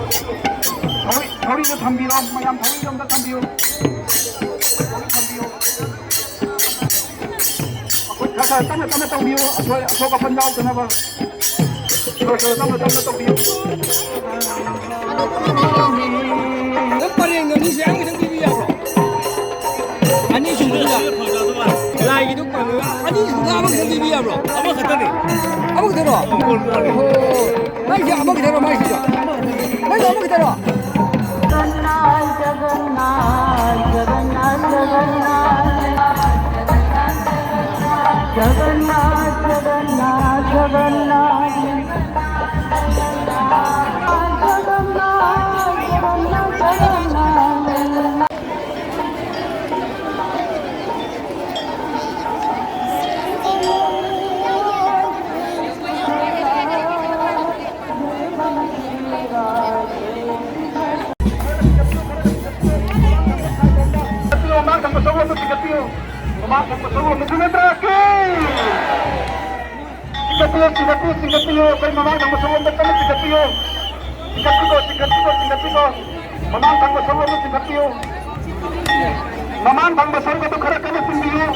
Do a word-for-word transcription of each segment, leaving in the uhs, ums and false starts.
ꯊꯧꯔꯤ-, ꯊꯧꯔꯤꯗꯣ ꯊꯝꯕꯤꯔꯣ, ꯃꯌꯥꯝ ꯊꯧꯔꯤꯗꯣ ꯑꯝꯇ ꯊꯝꯕꯤꯌꯨ꯫ ꯊꯧꯔꯤ ꯊꯝꯕꯤꯌꯨ꯫ ꯈꯨꯠ ꯈꯔ ꯈꯔ ꯇꯞꯅ ꯇꯞꯅ ꯇꯧꯕꯤꯌꯨ, ꯑꯁꯣꯏ-, ꯑꯁꯣꯛ ꯑꯄꯟ ꯌꯥꯎꯗꯅꯕ꯫ ꯈꯔ ꯈꯔ ꯇꯞꯅ ꯇꯞꯅ ꯇꯧꯕꯤꯌꯨ꯫ ꯅꯪ ꯄꯔꯦꯡꯗ ꯃꯤꯁꯦ ꯑꯃꯈꯛꯇꯪ ꯄꯤꯕꯤ ꯌꯥꯕ꯭ꯔꯣ? ꯑꯅꯤꯁꯨꯕꯗꯨꯗ꯫ ꯂꯥꯏꯒꯤꯗꯨ ꯄꯔꯦꯡ ꯑꯅꯤꯁꯨꯕꯗ ꯑꯃꯈꯛꯇꯪ ꯄꯤꯕꯤ ꯌꯥꯕ꯭ꯔꯣ? ꯑꯃꯈꯛꯇꯅꯤ꯫ ꯑꯃꯈꯛꯇꯔꯣ? ꯑꯣ꯫ ꯃꯥꯏꯁꯦ ꯑꯃꯈꯛꯇꯔꯣ ꯃꯥꯏꯁꯤꯁꯨ? ꯃꯥꯏꯁꯨ ꯑꯃꯈꯛꯇꯔꯣ? ꯃꯃꯥꯡ ꯊꯪꯕ ꯁꯔꯨꯛ ꯑꯃ ꯆꯤꯡꯈꯠꯄꯤꯌꯨ꯫ ꯃꯃꯥꯡ ꯊꯪꯕ ꯁꯔꯨꯛ ꯑꯃ ꯆꯤꯡꯈꯠꯄꯤꯌꯨ꯫ ꯆꯤꯡꯈꯠꯄꯤꯌꯨ, ꯆꯤꯡꯈꯠꯄꯤꯌꯨ, ꯆꯤꯡꯈꯠꯄꯤꯌꯨ꯫ ꯑꯩꯈꯣꯏ ꯃꯃꯥꯡ ꯊꯪꯕ ꯁꯔꯨꯛ ꯑꯝꯇ ꯀꯟꯅ ꯆꯤꯡꯈꯠꯄꯤꯌꯨ꯫ ꯆꯤꯡꯈꯠꯄꯤꯀꯣ, ꯆꯤꯡꯈꯠꯄꯤꯀꯣ, ꯆꯤꯡꯈꯠꯄꯤꯀꯣ꯫ ꯃꯃꯥꯡ ꯊꯪꯕ ꯁꯔꯨꯛ ꯑꯃ ꯆꯤꯡꯈꯠꯄꯤꯌꯨ꯫ ꯃꯃꯥꯡ ꯊꯪꯕ ꯁꯔꯨꯛ ꯑꯗꯨ ꯈꯔ ꯀꯟꯅ ꯆꯤꯡꯕꯤꯌꯨ꯫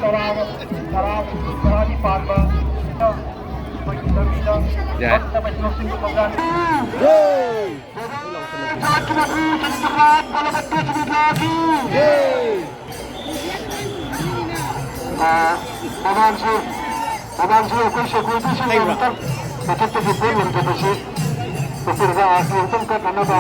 ꯇꯔꯥ, ꯇꯔꯥ, ꯇꯔꯥꯒꯤ ꯄꯥꯟꯕ ꯑꯩꯈꯣꯏꯒꯤ ꯂꯝꯕꯤꯗ ꯌꯥꯏ꯫ ꯐꯠꯇꯕ ꯂꯧꯁꯤꯟꯕ ꯊꯧꯗꯥꯡ꯫ ꯑꯥ, ꯃꯃꯥꯡꯁꯨ, ꯃꯃꯥꯡꯁꯨ ꯑꯩꯈꯣꯏ ꯁꯦꯀ꯭ꯌꯨꯔꯤꯇꯤꯁꯤꯡꯅ ꯍꯩꯕ꯭ꯔꯥ? ꯑꯃꯨꯛꯇꯪ ꯃꯊꯛꯇꯒꯤ ꯄꯣꯠ ꯂꯪꯊꯕꯁꯤ ꯎꯄꯨꯔꯗ ꯑꯥꯔꯇꯤ ꯑꯃꯨꯛꯇꯪ ꯀꯠꯅꯅꯕ